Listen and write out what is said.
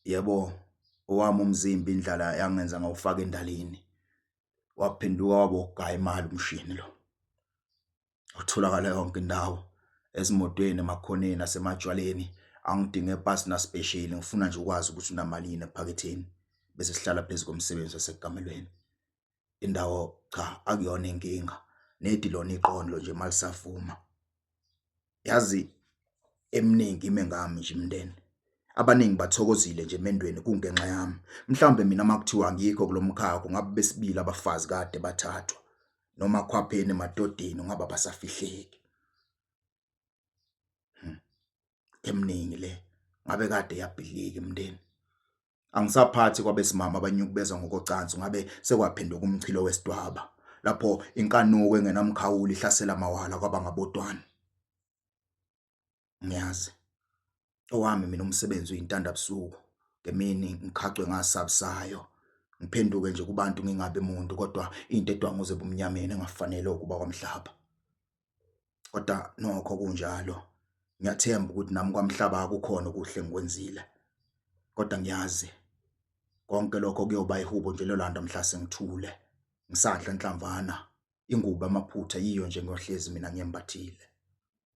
Yebo, owami umzimba indlala yangenza ngawufaka endalini. Waphenduka waba owokugaya imali umshini lo. Utholakala yonke indawo, ezimotweni, emakhoneni nasematshwaleni. Angidinge pasi nasipesheli, ngifuna nje ukwazi ukuthi unamalini ephaketheni bese sihlala phezu komsebenzi wasekamelweni. Indawo cha akuyona inkinga, nedi lona iqondo nje malisavuma. Yazi eminingi ime ngami nje imindeni. Abaningi bathokozile nje emendweni kungenxa yami. Mhlawumbe mina makuthiwa angikho kulo mkhakha ngabe besibili abafazi kade bathathwa noma khwapheni emadodeni ngabe abasafihleki. Eminingi le ngabe kade yabhidlika imindeni. Angisaphathi kwabesimame abanyukubezwa ngokocansi ngabe sekwaphenduka umchilo wesidwaba lapho inkanuko engenamkhawulo ihlasela mawala kwabangabodwana. Ngiyazi owami mina umsebenzi uyintanda busuku ngemini ngikhacwe ngasabisayo ngiphenduke nje kubantu ngingabe muntu kodwa into edwanguze ebumnyameni engafanele ukuba kwamhlaba. Kodwa nokho kunjalo ngiyathemba ukuthi nami kwamhlaba kukhona okuhle engikwenzile kodwa ngiyazi konke lokho kuyoba ihubo nje lolanda mhla sengithule ngisadla nhlamvana ingubo amaphutha yiyo nje ngiyohlezi mina ngiyembathile.